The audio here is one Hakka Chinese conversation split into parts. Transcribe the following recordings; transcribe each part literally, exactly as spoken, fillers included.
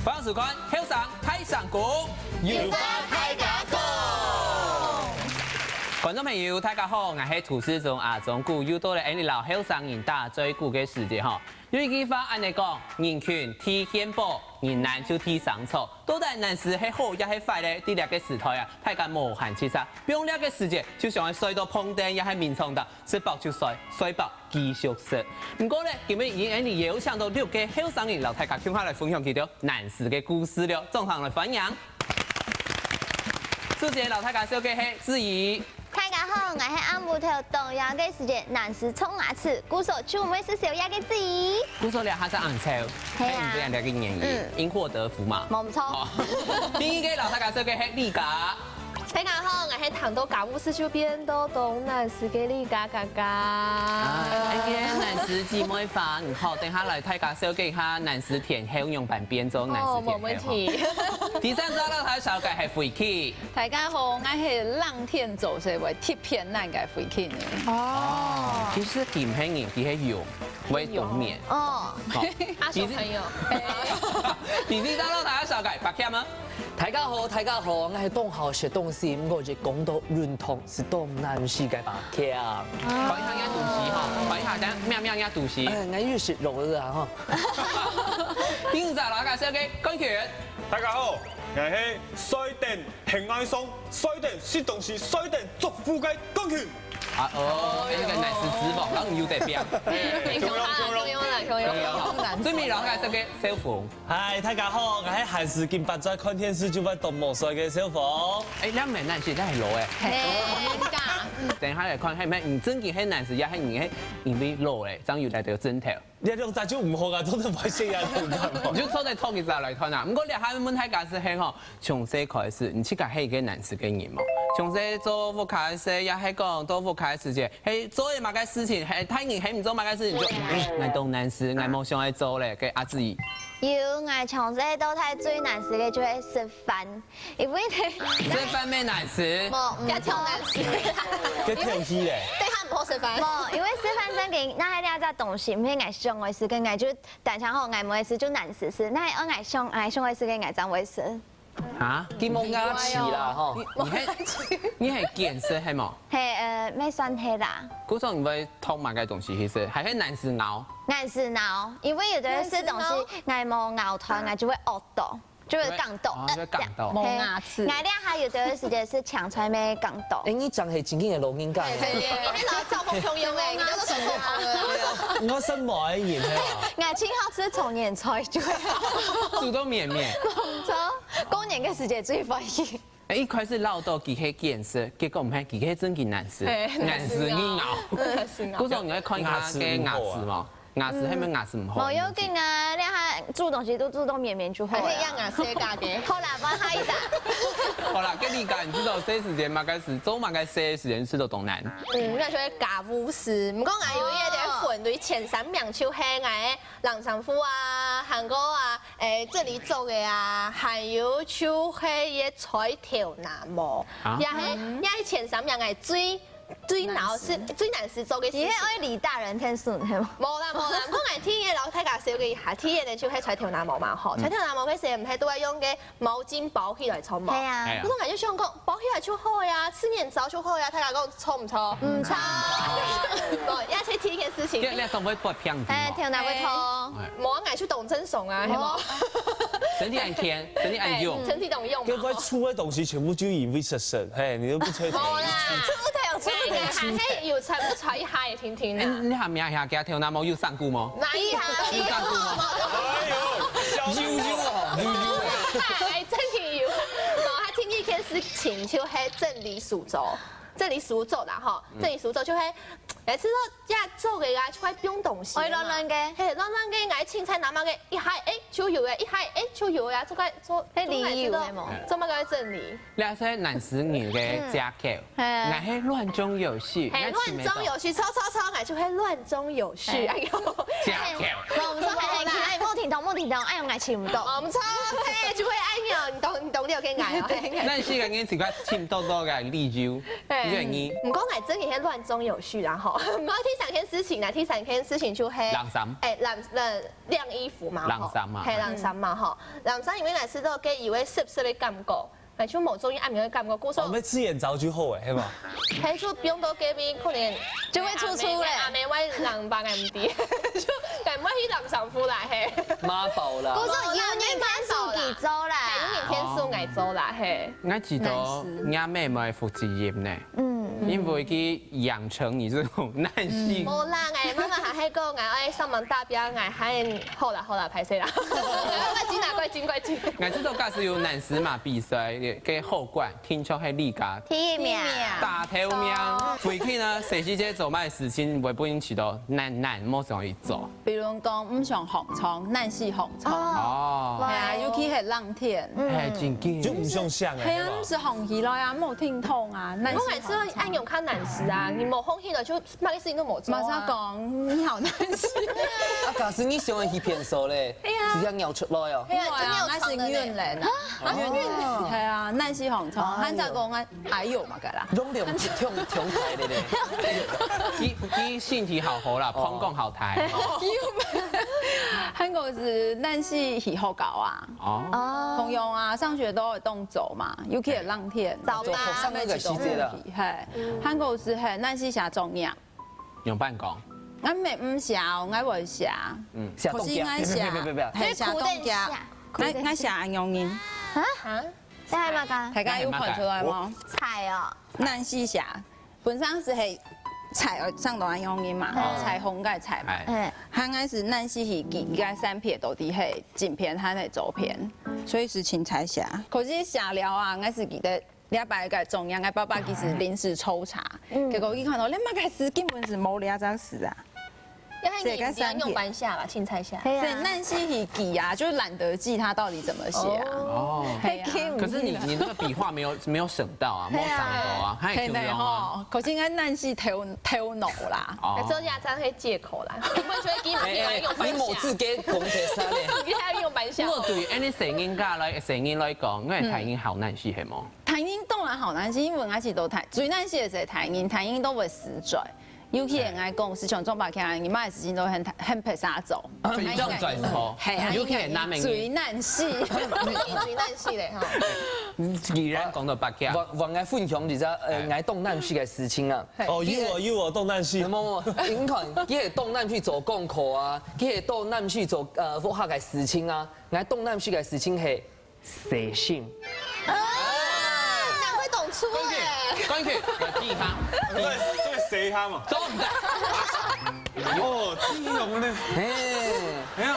歡迎收看《後生大聲公》，有話大家講。觀眾朋友，大家好，𠊎係主持人阿忠牯，又到了𠊎俚摎後生人打嘴鼓个時節吼。有一句話恁呢講：人窮地獻寶，人懶就地生草。到底懶尸係好也係壞呢？在這个時代啊，大家無閒直掣，放尞个時節就想愛睡到膨等，也係眠床頂，食飽就睡，睡飽 繼續食。毋過呢，今晡日𠊎俚邀請到六个後生人，摎大家共下來分享佢兜懶尸个故事了。掌聲來歡迎！首先摎大家紹介係子怡。大家好，𠊎係暗晡頭當枵个時節，懶尸衝牙齒，故所就毋會食宵夜个子怡。故所這下正恁瘦，係啊。係因為這个原因，嗯。因禍得福嘛。無錯。哦。第二个摎大家紹介係麗佳。 大家好，𠊎係聽到家務事就變到當懶尸个麗佳佳佳。啊，恁个懶尸姊妹花，你好，等下來大家紹介一下懶尸天后仰般變做懶尸天后。哦，無問題。第三隻摎大家紹介係慧琪。大家好，𠊎係冷天做事會特別懶个慧琪呢。哦，其實佢毋係人，佢係羊，會冬眠。哦，好。阿小朋友。第四隻摎大家紹介白謙啊。 大家好，大家好，𠊎係當好食東西，毋過一講到運動，係當懶尸个白強。看一下若肚屎吼，看一下，等下摸摸若肚屎。哎，𠊎又食肉了啊吼。第五隻摎大家紹介冠群。大家好，𠊎係睡等很愛爽，睡等食東西，睡等囑咐个冠群。啊哦，哎，這个懶尸之王，讓你有得變。共樣，共樣。共樣啦，共樣。共樣。最尾摎大家紹介小鳳。 嗨，大家好，𠊎係閒時間發呆看電視就會當無睡个小鳳。哎，這毋係懶尸，這係老欸。係，等一下來看，係毋係你正經係懶尸，也係你係因為老欸，正有這兜症頭。這兩隻就毋好啊，做得毋好食啊，你知道嗎？你就做得擇一隻來看啊。毋過這下問大家係吼，從細開始，你自家係一个懶尸个人無？從細做屋下个事，也係講到屋下个時節，係做麼个事情，係大人係毋做麼个事情就，嗯，𠊎當懶尸，𠊎無想愛做咧，个阿志。 有，𠊎從細到大最懶尸个就係食飯，因為呢，食飯乜懶尸？無，嗯，也當懶尸。該挑剔咧。對，佢毋好食飯。無，因為食飯正經，若係這隻東西，毋係𠊎想愛食，跟𠊎就單淨好，𠊎無愛食就懶尸食，若係愛𠊎想，𠊎想愛食个，𠊎正會食。 啊？佢無牙齒啦，吼。你，你係，你係揀食係無？係，呃，乜算係啦。故所你會擇麼个東西去食，還係懶尸咬？懶尸咬，因為有个食東西，𠊎無咬斷，𠊎就會屙到，就會哽到。哦，就會哽到。係，無牙齒。𠊎這下有个時節係青菜乜哽到。哎，你正係正經个老人家。對，對，對，你老早共樣欸，你都是什麼？我是無愛人係吧？𠊎盡好食長年菜，就會。煮到綿綿。無錯。 過年个時節最歡喜。哎，一開始恅著佢係揀食，結果毋係，佢係正經懶尸，嘿，懶尸硬拗。懶尸硬拗。故所你愛看佢个牙齒無啊。牙齒無？牙齒係毋係牙齒毋好？無要緊啊，你看煮東西都煮到綿綿就好了。還係一樣啊，世界个。好啦，換下一隻。好啦，該你講，你知道細時節麼个事，做麼个細時節食到當懶？嗯，𠊎就係家務事。毋過𠊎有一個分類，前三名就係𠊎个冷衫褲啊、鞋褲啊， 欸，整理做个啊，還有就係一个吹頭那毛，啊？也係，也係前三樣个最，最惱係，最懶尸做个事情。你係愛理大人天孫，係無？無啦，無啦，毋過𠊎第一个摎大家紹介一下，第一个呢就係吹頭那毛嘛，吼，嗯。吹頭那毛該時毋係都愛用个毛巾包起來穿無？係啊。係啊。毋過𠊎就想講，包起來就好呀，自然燥就好呀，大家講 錯毋錯？毋錯。無，也係第一件事情。你，你當會發病的哦。哎，頭那會痛。哎。無，𠊎就當正常啊，係無？身體恁健，身體恁勇。哎，身體當勇嘛。該該出个東西全部就因為食食，嘿，你都不吹頭。無啦，出頭出頭。哎，還係有吹，吹一下也聽聽啦。哎，你還摸一下，佢頭那毛有生菇無？哪一下？有生菇無？哎呦，小心。有有哦，有有哦。哎，真的有。無，佢第一件事情就係整理書桌。 整理書桌啦，吼，嗯。整理書桌就係，每次都這做个啊，就會放東西嘛。會亂亂个。嘿，亂亂个，𠊎凊彩拿麼个，一下，哎，就有个，一下，哎，就有个啊，做个，做，該理由係無？做麼个愛整理？你係懶尸人个藉口，嗯。𠊎係亂中有序，嘿，𠊎試著。亂中有序，錯，錯，錯，𠊎就係亂中有序，嘿。哎呦。藉口。無，毋係，還係，還係無聽無聽到，哎呀，𠊎尋毋到。哦，毋錯，嘿，就會恁樣，你懂，你懂了，跟𠊎哦，嘿。那你是感覺奇怪，尋到到个理由，嘿。你願意？毋過𠊎真个係亂中有序啦吼。毋過第三件事情呢，第三件事情就係，冷衫。哎，冷，冷，晾衣服嘛，吼。冷衫嘛。嘿，冷衫嘛，吼。冷衫因為𠊎試到个以為濕濕个感覺， 𠊎就無中意恁樣个感覺，故所哦，愛自然燥就好欸，係無？係就放到該片，可能就會臭臭咧。阿妹，阿妹會冷吧，𠊎毋知，就𠊎毋會去冷衫褲啦，嘿。媽寶啦。故所有人天數佢做啦。係，有人天數𠊎做啦，嘿。𠊎知道，阿妹毋會負責任呢，嗯。因為佢養成你這種男性。無啦，𠊎媽媽還係講𠊎愛上網打拚，𠊎還好啦，好啦，歹勢啦，快緊啦，快緊，快緊。 𠊎知道假使有男士嘛比賽，个后冠，聽說係你个第一名。第一名。大頭名。哦。回去呢，細時節做麼个事情會分人知道，男，男，無想去做。比如講，毋想紅窗，男士紅窗。哦。哦。係啊，尤其係冷天。嗯。係，真緊。就毋想想欸，係啊，係吧？毋係紅起來啊，無停動啊，男士紅窗。𠊎還係愛用較男士啊，你無紅起來就 麼个事情都無做啊。馬上講，你好難受。啊，假使你想要去便所咧，哎呀。直接尿出來哦。哎呀，無啊，就尿床了咧。那是運人啊。啊，運人。哦。係啊，男士紅窗，哦。還在講啊，哎呦，麼个啦。容量就挺，挺大的咧。佢，佢身體好好啦，哦。膀胱好大。還有係男士去學校啊。哦。哦。同樣啊，上學都會動走嘛，尤其係冷天。早八。做學生那個時節啦。係，還有係，係，男士寫作業。 仰般講？𠊎毋係毋寫哦，𠊎會寫。嗯。寫凍結。可是𠊎寫，別，別，別，別。係，寫凍結。苦等寫。𠊎，𠊎寫恁樣人。啊？啊？這係麼个？大家有看出來無？彩哦。男士寫，本身係係彩，呃，上到恁樣人嘛，哦。彩虹个彩嘛。哎。嗯。還𠊎係男士係佢个相片到底係正片還係左片，所以係凊彩寫。可是寫了啊，𠊎係記得 禮拜个中央，𠊎爸爸其實臨時抽查，嗯。結果佢看到，你麼个字根本係無這隻字啊。要係你，這個你要用白寫吧，凊彩寫。係啊。所以男士係記啊，就是懶得記他到底怎麼寫啊。哦。係啊。可是你，你那個筆畫沒有，沒有省到啊，沒有省到啊，對啊。還有用啊。係呢吼，可是應該男士頭，頭腦啦。哦。做家長係藉口啦，根本就會記，哎，哎，用白寫。你某字給講解啥呢？你還要用白寫。我對，哎，你細人家來，細人來講，𠊎大人好難寫，係無？ 大人當然好難寫，因為𠊎係都大，最難寫个係大人，大人都會死嘴。尤其係𠊎講，時常做白客，你媽个事情都很，很白沙走。最重嘴係吼，係啊，尤其係男人。最難寫。最難寫咧，吼。既然講到白客。我，我來分享一下，呃，哎。𠊎當難寫个事情啊。哦，有哦，有哦，當難寫。無，無，你看，佢係當難去做功課啊，佢係當難去做，呃，學校个事情啊，𠊎當難寫个事情係 寫信。啊，難怪當初欸。講起，講起，來記一下。這個，這個寫一下嘛。做毋得。哦，這種呢。嘿。哎呀。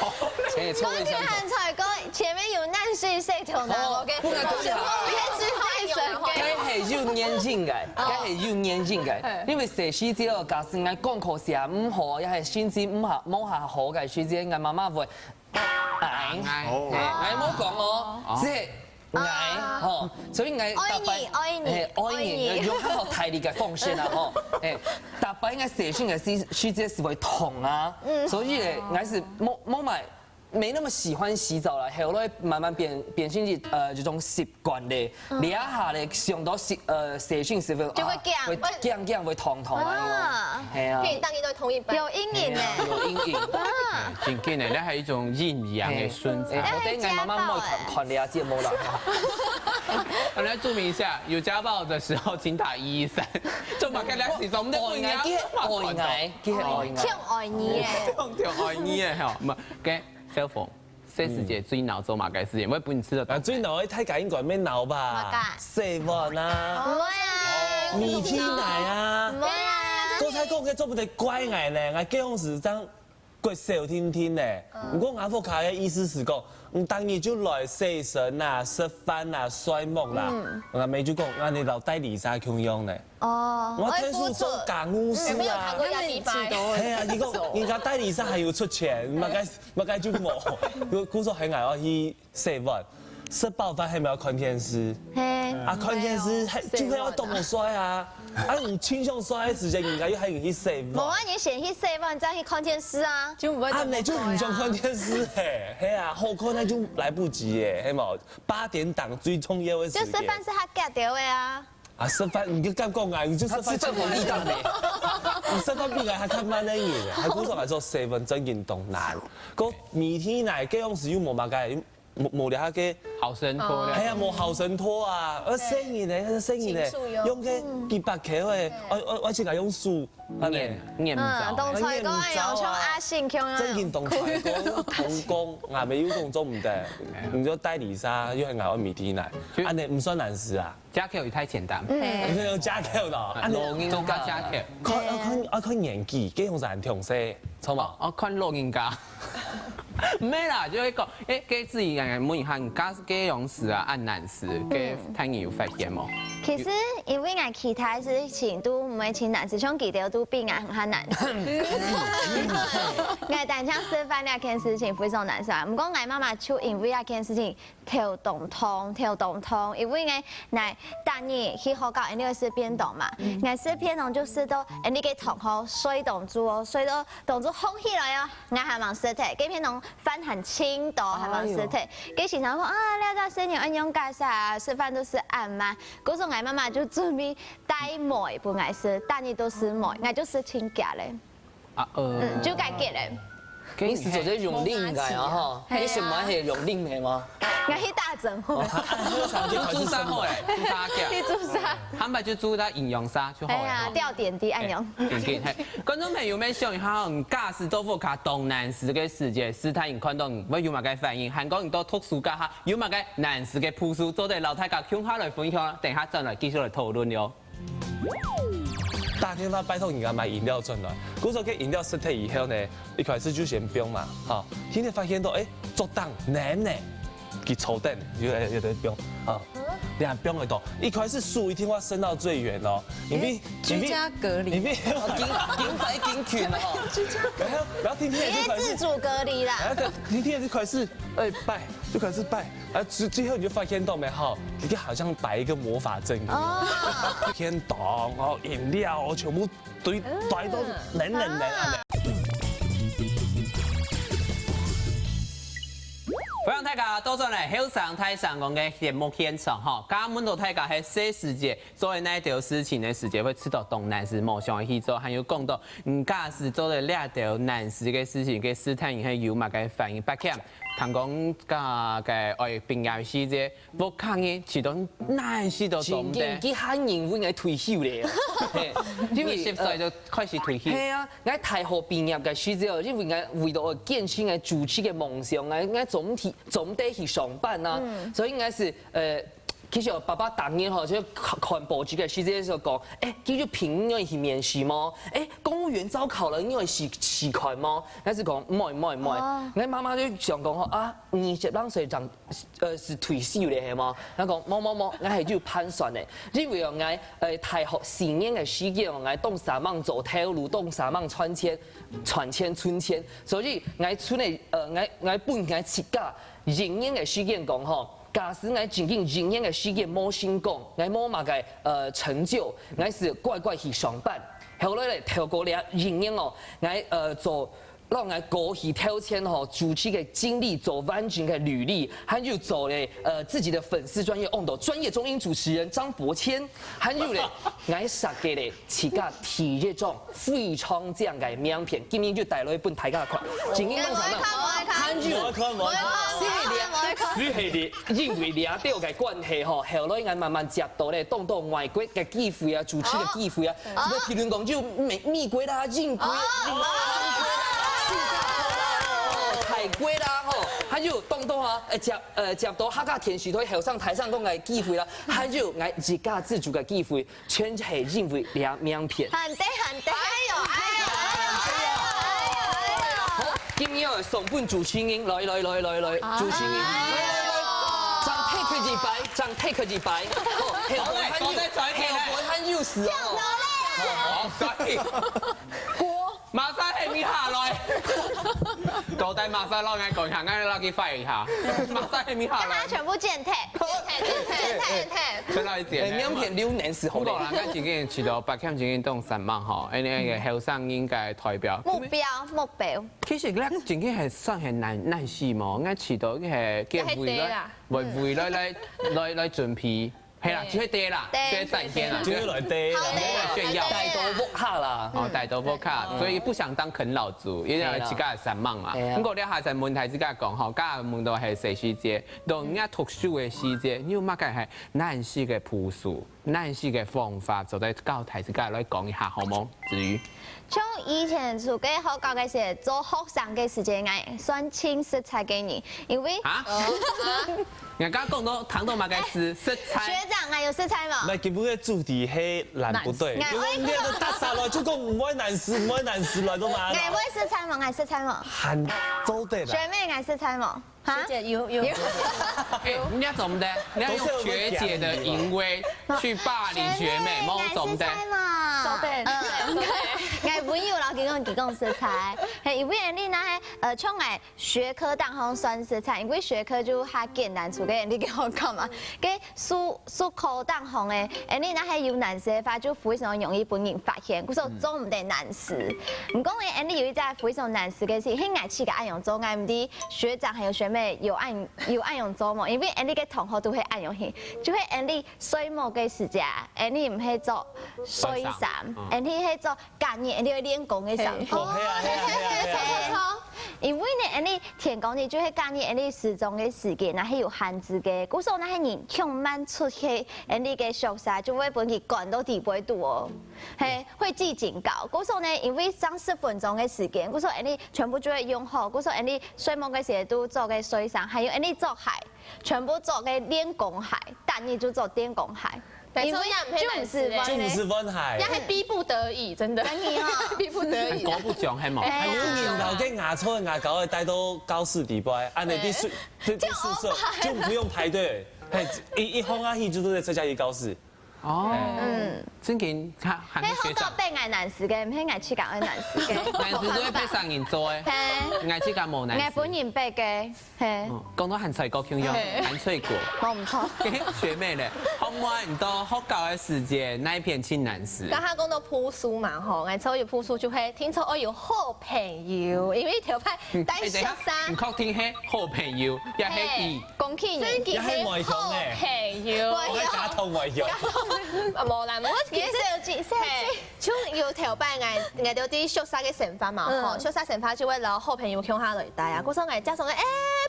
哎，錯位相同。講起還出來講，前面有難寫寫頭腦，哦，OK。不能講起來。前面是寫神經。該係有原因个，該係有原因个。因為細時節哦，假使𠊎功課寫毋好，也係成績毋好，無好好个時節，𠊎媽媽會 𠊎，哦。嘿，𠊎無講哦，哦。係𠊎，吼，所以𠊎逐擺，愛你，愛你，嘿，愛你，愛你。用較好大力个方式啦，吼，嘿，逐擺𠊎洗身个時，時節係會痛啊，嗯。所以咧，𠊎係無，無買，沒那麼喜歡洗澡啦，後來慢慢變，變成一，呃，一種習慣咧。 這下咧，想到洗，呃，洗身時分，就會驚。啊，會驚驚，會痛痛啊，啊。係啊。可以當一個同一班。有陰影欸。係啊，有陰影。啊。哎，真緊欸，那還有一種陰陽的存在。哎，我等下媽媽莫看，看這節目啦。我們來注明一下，有家暴的時候，請打一一三。做麼个兩時鐘都不一樣，我愛你，愛你，愛你。像愛你欸。像愛你欸，吼，毋，OK。 小鳳，細時節最惱做麼个事情？會分你試著啊，最惱个大家應該毋會惱吧？麼个？洗碗啊，毋會啊。米皮奶啊，毋會啊。剛才講个做毋得怪𠊎呢，𠊎該當時正過小定定呢。嗯。毋過𠊎屋下个意思係講，嗯，逐日就來洗身啊、食飯啊、睡目啦。嗯。𠊎姆就講，恁樣摎戴麗莎共樣呢。 哦，𠊎天數做家務事啊。嗯，沒有談過要離婚。係啊，你講人家戴麗莎還有出錢，麼个，麼个就無。故，故所喊𠊎愛去洗碗。食飽飯還毋愛看電視？嘿。啊，看電視還，就係愛當好睡啊。啊，你盡想睡个時間，人家又喊你去洗碗。無啊，你先去洗碗，再去看電視啊。就毋會啊，你就毋想看電視嘿，嘿啊，好看那就來不及耶，嘿嘛，八點檔最重要的時間。就食飯係較遽兜个啊。啊，食飯你就敢講啊，你就食飯啊，食飯無力道呢。你食飯比𠊎還較慢个人，還故所來做 seven 正經當難。个每天來，該樣時又無麼个， 無，無了下个，好生拖了。哎呀，無好生拖啊，呃，細人呢，細人呢，用个幾百克个，我，我，我自家用手，按呢。研，研毋著。嗯，當菜个哎喲，像阿信共樣。正經當菜个，偷工，啊，沒有工做毋得，你就代理啥，又很愛米體奶，就按呢毋算難食啊。加口也太簡單。嗯。你就用加口咯，按呢。老人家加口。看，要看，要看年紀，該用人挺細，著無？哦，看老人家。 毋係啦，就係講，欸，該自己人問一下，你家是該樣時啊，恁難食，該大人有發現無？其實因為𠊎其他事情都毋會盡難食，像佢兜都比𠊎還較難食。𠊎單淨食飯這件事情非常難食啊，毋過𠊎媽媽就因為這件事情頭當痛，頭當痛，因為𠊎，𠊎逐日去學校，因為食便當嘛，𠊎食便當就食到，欸，該个糖吼，睡當晝哦，睡到當晝䟘起來哦， 𠊎還吂食忒，該片當飯還盡多，還吂食忒。該先生講啊，這隻細人愛仰結煞啊，食飯都食恁慢。故所𠊎媽媽就準備帶糜分𠊎食，逐日都食糜，𠊎就食盡遽咧。啊，呃。嗯，就該遽咧。你係做這用冷个啊，吼？係啊。你食糜係用冷个嗎？ 𠊎去打針吼。你注射好欸，注射啊。去注射。下擺就注射營養師就好了。係啊，吊點滴恁樣。欸，對，對，嘿。觀眾朋友們想一下哦，你假使做屋下當難食个時節，係大人看到你會有麼个反應？還講你到讀書該下有麼个難食个步數，做得摎大家共下來分享，等一下轉來繼續來討論喲。 打電話拜託人家買飲料轉來。故所該飲料食忒以後呢，一開始就先放嘛，吼，天天發現到，欸，桌頂冷冷，佢坐等，有，有在放，啊，你看放个多，一開始手一定要伸到最遠哦，因為，欸，居家隔離。因為，因為，哦，緊，緊排緊群哦。居家隔離。然後，然後天天就開始，你是自主隔離啦。然後天天就開始，欸，拜，就開始拜。 啊，最，最後你就發現到沒，吼，佢好像擺一個魔法陣一樣。哦。便當哦，飲料哦，全部堆，堆到冷冷冷冷。歡迎大家倒轉來後生大聲公个節目現場吼，剛剛問到大家係細時節做个哪兜事情个時節會試著當難食無想愛去做，還有講到，嗯，假使做了這兜難食个事情，該係大人係有麼个反應？伯謙， 聽講該个愛畢業時節，屋下人試著難食到做毋得。正經，佢喊人會𠊎退休咧。嘿，因為，因為十歲就開始退休。呃，係啊，𠊎大學畢業个時節，因為𠊎為著堅持𠊎主持个夢想，𠊎，𠊎做毋得，做毋得去上班啊，所以𠊎係，呃， 其實哦，爸爸逐日吼，就看，看報紙个時節就講，欸，今日評語愛去面試無？欸，公務員招考了，你愛去，去看無？𠊎就講，毋愛，毋愛，毋愛。哦。𠊎媽媽就想講吼，啊，二十零歲正，呃，係退休咧，係無？𠊎講，無，無，無，𠊎還有盤算咧，因為哦，𠊎，呃，大學四年个時間哦，𠊎當煞猛做頭路，當煞猛賺錢，賺錢存錢，所以𠊎存个，呃，𠊎，𠊎分𠊎自家一年个時間講吼， 假使𠊎正經一年个時間無成功，𠊎無麼个，呃，成就，𠊎係乖乖去上班。後來咧，透過這一年哦，𠊎，呃，做，讓𠊎過去頭前吼，主持个經歷，做完整个履歷，還有做咧，呃，自己的粉絲專頁，用到專業中英主持人張伯謙，還有咧，𠊎設計咧，自家第一張 非常靚个名片，今日就帶來分大家看。正經講啥呢？無愛看，無愛看。還有，無愛看，無愛看。係咧，無愛看。係咧，因為這兜个關係吼，後來𠊎慢慢接到咧，當多外國个機會啊，主持个機會啊，哦。什麼譬如講就美，美國啦、英國、哦。韓國啦、新加坡啦、泰國啦，吼，還有當多啊，呃，接，呃，接到客家電視台後生大聲公个機會啦，還有𠊎自家自主个機會。 全係因為這名片。很得，很得。哎喲，哎喲，哎喲，哎喲，哎喲，哎喲。好，今日愛送分主持人，來，來，來，來，來，啊。主持人，來，來，來，正take一擺，正take一擺。哦，後背還有，好嘞，好嘞，好嘞。後背還有事哦。好，好，sorry。馬上喊你下來。到底麼儕摎𠊎講一下，𠊎摎佢fight一下。麼儕係Miha來？剛剛全部剪掉，剪掉，剪掉，剪掉。全摎佢剪掉。哎，名片留年是好的。毋過啦，𠊎真經試著，Pak Kiam真經當煞猛吼，因為後生人个代表。目標，目標。其實佢真經係算係難，難死無？𠊎試著佢係个未來，未，未來來，來，來準備。 係啦，就係對啦，對，就係展現啦，對，對，對。就係來對啦。好的，來炫耀。大刀闊斧啦。哦，大刀闊斧，所以不想當啃老族，因為自家个煞猛嘛。係啊。毋過這下在問大自家講吼，家下問到係細時節，到人家讀書个時節，你有麼个係難死个步數、難死个方法，做得教大自家來講一下，好無？子瑜。 像以前在該學校个時，做學生个時節，𠊎算盡實在个人，因為啊？人家講到，談到麼个事，實在。學長，𠊎有實在無？該今晡日个主題係難不對，難。結果你个打煞來，就講毋愛難事，毋愛難事來，都嘛。𠊎會實在無？𠊎實在無？還做得啦。學妹，𠊎實在無？ 哈？學姐有，有。有。哎，你要怎麼的？你要用學姐的淫威去霸凌學妹，學妹，莫怎麼的？做得。嗯，𠊎朋友老實講，佢講實在，嘿，因為恁呢，呃，像𠊎學科當中算實在，因為學科就較簡單，除非你給我幹嘛？該術，術科當中誒，恁呢，若係有難事个話，就非常容易分人發現，故所做毋得難事。毋過呢，恁呢有一隻非常難事个事，係𠊎自家恁樣做，𠊎毋知 學長還有學妹有恁，有恁樣做無？因為𠊎俚个同學都會恁樣去，就係𠊎俚睡目个時節，𠊎俚毋係著睡衫，睡衫，嗯。𠊎俚係著隔日𠊎俚愛練功个衫。嘿。哦，係啊，係啊，係啊，係啊。著，著，著。因為呢，𠊎俚天光日就係隔日𠊎俚時鐘个時間，若係有限制个，故所若係人強慢出去，𠊎俚个宿舍就會分佢趕到底背肚哦。 嘿，會記警告。故所呢，因為正十分鐘个時間，故所𠊎俚全部就會用好，故所𠊎俚睡目个時節都著个睡衫，還有𠊎俚著鞋，全部著个練功鞋，逐日就著練功鞋。但是也毋係難事咧。因為就毋使換咧。就毋使換鞋。也係逼不得已，真的。真的哦。逼不得已。很高不講，係無？哎呀。還有人摎該牙刷牙膏个帶到教室底背，恁呢你宿，你，你宿舍就毋使用排隊，嘿，一，一放下去就做得出去教室。 哦，嗯。正經，佢還係學長。該學長分𠊎難事个，毋係𠊎自家愛難事个。難事就係別儕人做个，嘿。𠊎自家無難事。𠊎分人逼个，嘿。嗯，講到還衰過共樣，嘿。還衰過。無毋著。學妹咧，好無？你到學校个時節，哪一片盡難事？剛剛講到步數嘛，吼，𠊎所有步數就係定著愛有好朋友，因為頭擺帶宿舍。嗯，哎，等一下，你確定係好朋友，也係以 講起人，真个係好朋友。外向。我會假痛外向。啊，無啦，我其實，你係小姐，小姐。嘿，像有頭擺𠊎，𠊎兜在宿舍个生活嘛，嗯。吼，宿舍生活就會摎好朋友共下來戴啊。故所𠊎假裝，哎，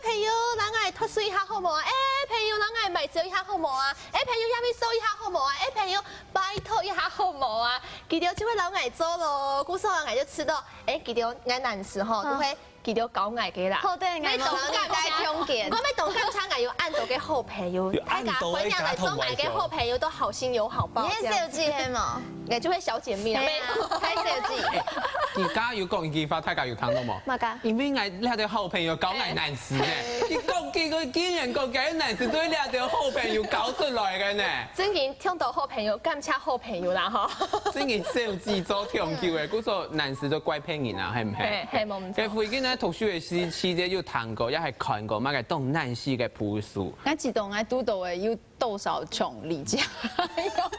朋友，摎𠊎脫水一下好無啊？哎，朋友，摎𠊎買酒一下好無啊？哎，朋友，這位坐一下好無啊？哎，朋友，拜託一下好無啊？佢兜就會摎𠊎做咯。故所𠊎就知道，哎，佢兜𠊎難事吼，嗯。都會 佢兜教𠊎个啦。好，對，𠊎無應該聽見。我乜當感謝𠊎有恁多个好朋友，有恁多个大家分享來做𠊎个好朋友都好心有好報，你係小姐係無？這樣子。𠊎就係小姐妹啦，嘿啊，沒有。係小姐。哎，佢剛剛有講一句話，大家有聽到無？麼个？因為𠊎這兜好朋友教𠊎難事呢。你講，結果竟然講該難事都係這兜好朋友教出來个呢。真經聽到好朋友，感謝好朋友啦，吼。真經小姐做長久个，故所難事都怪別人啊，係毋係？嘿，嘿，無毋著。 該最近呢，讀書个時，時節有聽過，也係看過，麼个當難事个步數。𠊎知道𠊎堵到个有多少種例子，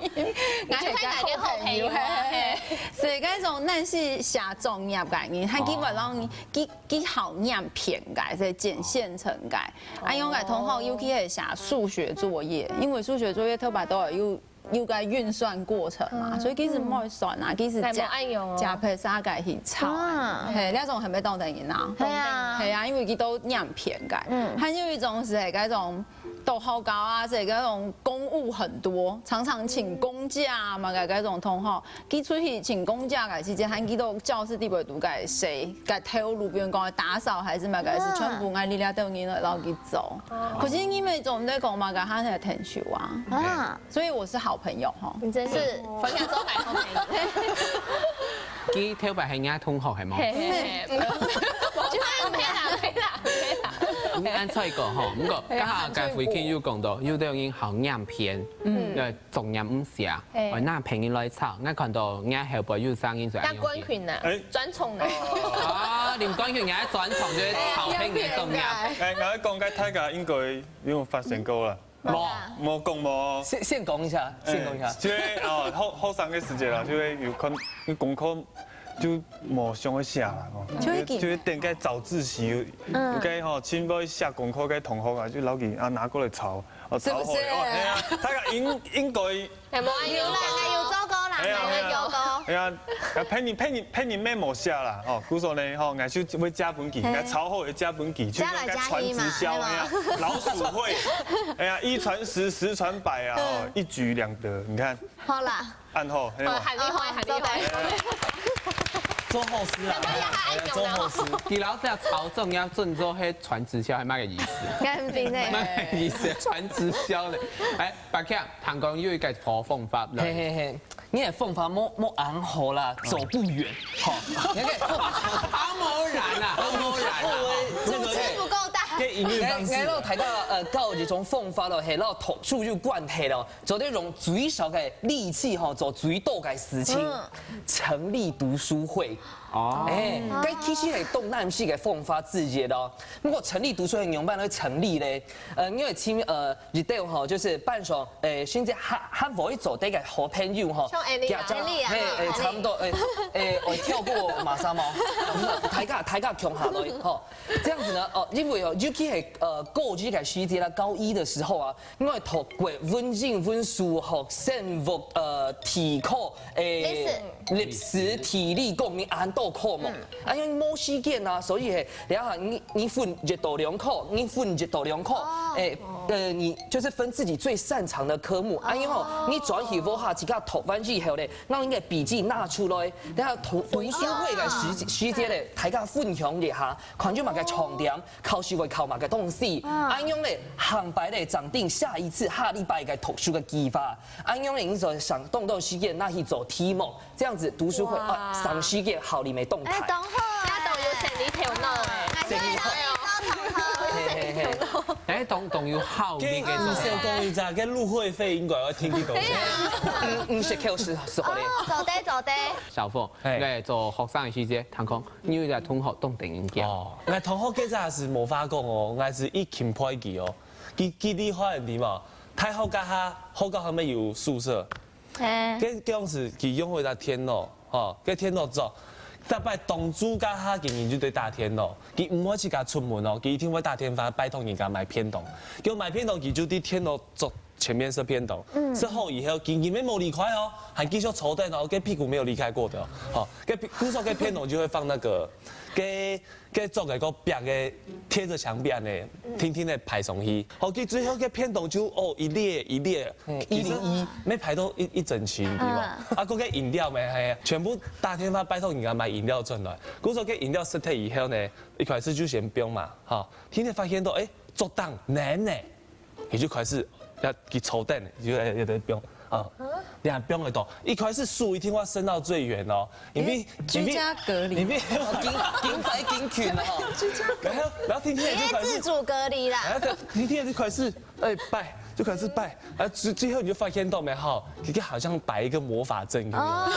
因為𠊎係个好朋友，你就係𠊎个好朋友啊，嘿。所以該種難事寫作業个人，佢基本上，哦。佢，佢好念片个，所以揀現成个。啊，因為𠊎同學尤其係寫數學作業，因為數學作業頭擺都有 有个運算過程嘛，嗯。所以其實毋會算啊，其實假，嗯。該無恁樣哦。假配啥个去抄啊。嗯。嘿，那種很被當等人啊。係啊。係啊，因為佢都念片个。嗯。還有一種是該種讀好高啊，係該種公務很多，常常請公假啊嘛，該，該種同學，佢出去請公假个時間，還佢到教室底背堵个誰，个頭路，比如講打掃還是麼个，是全部愛你這兜人來摎佢做。哦。可是你們總在講嘛，該下才成就啊。啊。 所以我是好朋友吼。你真是，是。分享做好朋友。佢頭擺係人家同學係無？嘿，嘿，嘿。就係毋係啦，毋係啦，毋係啦。恁菜過吼，毋過，剛好該附近有講到，有兜人好念片，嗯，對，作業毋寫，哎，那別人來抄，𠊎看到𠊎後背有聲音，所以，要關群吶，哎，專場吶。啊，你們關群，你還專場就會抄別人作業。哎，𠊎講該大家應該有發生過啦。無，無講無。先先講一下，先講一下。就係哦，學學生个時節啦，就會有看，有功課 就無想愛寫啦，吼。就會緊。就會等該早自習，嗯。有該吼，盡會寫功課个同學啊，就摎佢啊拿過來抄，哦，是不是？抄好了，哦，哎呀，大家應應該，哎，無啊，有啦，有做過啦，哎呀，有做過。哎呀，啊，別人別人別人乜無寫啦，哦，故所呢，吼，𠊎就會借分佢，嗯。𠊎抄好个借分佢，就像該傳直銷一樣，老鼠會，哎呀，一傳十，十傳百啊，哦，嗯。一舉兩得，你看。好啦。 恁好，係無？哦，很厲害，很厲害。做好事啊，做好事。佢老師啊，朝中央準做，係傳直銷，係麼个意思？該毋係呢。麼个意思？傳直銷咧。哎，白強，聽講有一個好方法了。嘿嘿嘿，你个方法無無恁好啦，走不遠，吼。你个方法，好無然啊，好無然啊。這個，這個，這個營運方式。哎，哎，大家，呃，教一種方法咯，係，摎讀書有關係咯。 做得用最少个力氣吼，做最多个事情。嗯。成立讀書會。哦。哎，該其實係當難事个方法之一咯。不過成立讀書會仰般來成立咧？呃，因為其，呃，一兜吼，就係班上，哎，甚至還還會做得个好朋友吼，像Ellie啊，家長，Ellie啊，嘿，哎，Ellie。差不多，哎，哎，會跳過馬上哦。大家大家共下來吼，這樣子呢，哦，因為哦，尤其係呃高一个時節啦，高一的時候啊， 因為讀國文、英文、數學、生物，呃，地科，誒，歷史。歷史、地理、公民，恁多科目。嗯。啊，因為無時間啊，所以係，你看，你你分一到兩科，你分一到兩科，哦。誒，呃，你就是分自己最擅長的科目。啊，因為吼，哦。你轉去屋下自家讀完以後咧，拿你个筆記拿出來，然後讀讀書會个時時間咧，大家分享一下，看有麼个重點。 考試會考麼个東西，嗯。恁樣咧，下擺咧，正定下一次下禮拜个讀書个計劃。恁樣咧，你就省當多時間拿去做題目，這樣子讀書會，哇。啊，省時間，效率乜當大。哎，當好啊。大家都有生理頭腦哎。哎，生理頭腦。嘿嘿嘿。哎，當當有效率个。跟你先講一下，該入會費應該愛定幾多錢？對啊。嗯，五十塊是是好的。哦，做得做得。小鳳，嘿。對，做學生个時節，聽講 你有一個同學當得人驚。哦，𠊎同學該隻係無話講哦，𠊎係一欽佩佢哦。佢佢厲害，你知無？大學該下，學校下面有宿舍。嘿。該該當時佢用好一隻電腦，吼，該電腦做，逐擺當晝該下，佢人就在打電腦。佢毋會自家出門哦，佢一定會打電話拜託人家買便當。結果買便當，佢就在電腦做 前面食便當，嗯。食好以後，佢人乜無離開哦，還繼續坐等哦，該屁股沒有離開過的哦。好，該屁故所該便當就會放那個，該該做个個壁个貼著牆壁呢，嗯。定定个排上去。好，佢最後該便當就哦一列一列，嗯，其實一零一。乜排到一一整群，對吧？嗯。啊，該个飲料乜係，全部打電話拜託人家買飲料轉來。故所該飲料食忒以後呢，一開始就先放嘛，好，天天發現到，哎，做當冷呢。 佢就開始要佢坐等，就要要得放啊，你還放得到。一開始手一定要伸到最遠哦，因為因為居家隔離。因為緊緊排緊群哦，居家隔離。然後然後天天就開始自主隔離啦。然後天天就開始哎拜，就開始拜，啊最最後你就發現到沒哈，佢好像擺一個魔法陣，有沒有？哦，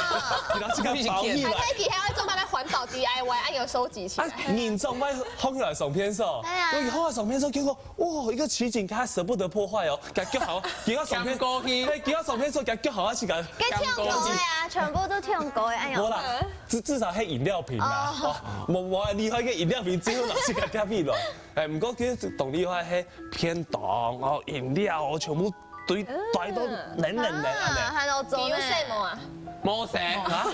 然後這個包起來。還可以，還要做那個環保D I Y，啊有收集起來。啊，人總愛放下來上便所，哎呀，所以放下上便所，結果 哇，一個奇景，佢還捨不得破壞哦，佢腳好，佢个上片，強過去。嘿，佢个上片說佢腳好，啊，自家該搶過个啊，全部都搶過个，哎呀。無啦，至至少係飲料瓶啦，哦，無無厲害个飲料瓶，最後老師佢貼起來。哎，毋過其實當厲害係便當哦，飲料哦，全部堆堆到冷冷冷啊，冷。還有做呢。有洗無啊？無洗。啊？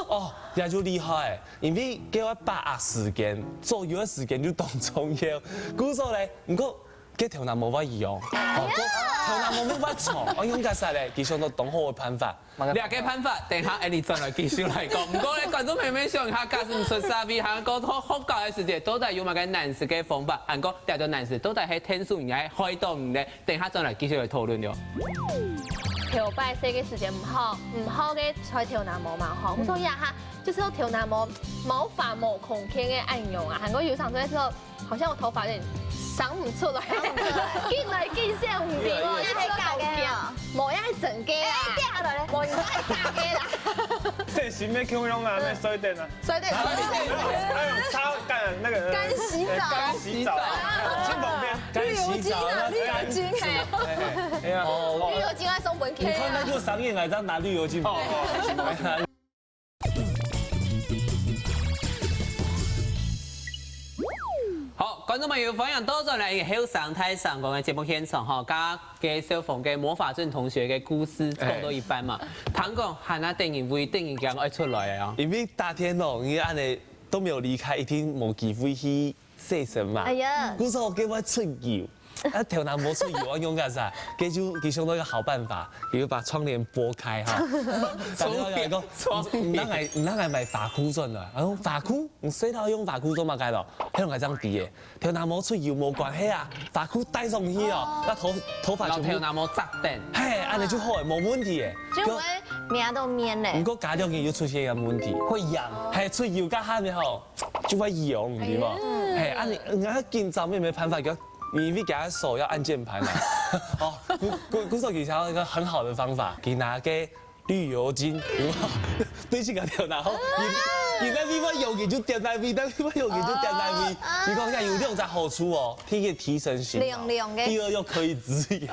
哦，也就厲害，因為叫我把握時間，做有个時間就當重要。故所咧，毋過 个頭那毛會用，哦，个頭那毛乜會長，哦，用个啥咧？其實都當好个辦法。這个辦法，等下𠊎俚轉來繼續來講。毋過咧，觀眾朋友們想一下，假使毋出社會，還過學校个時節，到底有麼个難事个方法？還過這種難事到底係天生人還係害到人咧？等下轉來繼續來討論了。頭擺細个時節毋好，毋好个在頭那毛嘛吼，嗯。所以啊哈，就是有頭那毛毛髮無空間个恁樣啊，還過有常做个時候， 好像我頭髮有點生毋出來，緊來緊去毋對哦，越來越高級。無，愛整个啊。哎，掉落來。無，你愛打个啦。這新的共樣啊，那水電啊。水電，還有擦乾那個乾洗澡。乾洗澡，清爽便。乾洗澡，旅遊精啊，旅遊精。哎呀，哦，旅遊精愛送分佢。你看那個商業來，這樣拿旅遊精。哦。 好，觀眾朋友，歡迎倒轉來後生大聲公个節目現場吼，剛剛介紹个魔法陣同學个故事講到一半嘛，聽講還有等人為等人講愛出來啊。因為大天哦，你恁樣都沒有離開，一定無機會去洗身嘛。哎呀，故所叫我出遊。 啊，頭那毛出油啊，用个啥？佢就佢想到一個好辦法，佢就把窗簾撥開哈。打電話來講，窗簾。你你哪來你哪來買髮箍轉來？然後髮箍，你睡到用髮箍做麼个咯？還用來這樣比耶？頭那毛出油無關係啊，髮箍戴上去哦，那頭頭髮全部。然後頭那毛扎等。嘿，恁樣就好了，無問題耶。就會面都面嘞。不過加兩日又出現一個問題，會癢。嘿，出油加下面吼，就會癢，對吧？哎呀。嘿，啊你你要緊張，沒沒辦法，給他 你你給他手要按鍵盤啊。哦，故故故所其實有一個很好的方法，你拿個旅遊精，有沒有？對這個掉，然後你你那地方有你就點那邊，那地方有你就點那邊。你講一下有兩隻好處哦，第一個提神醒腦，涼涼个。第二又可以止癢。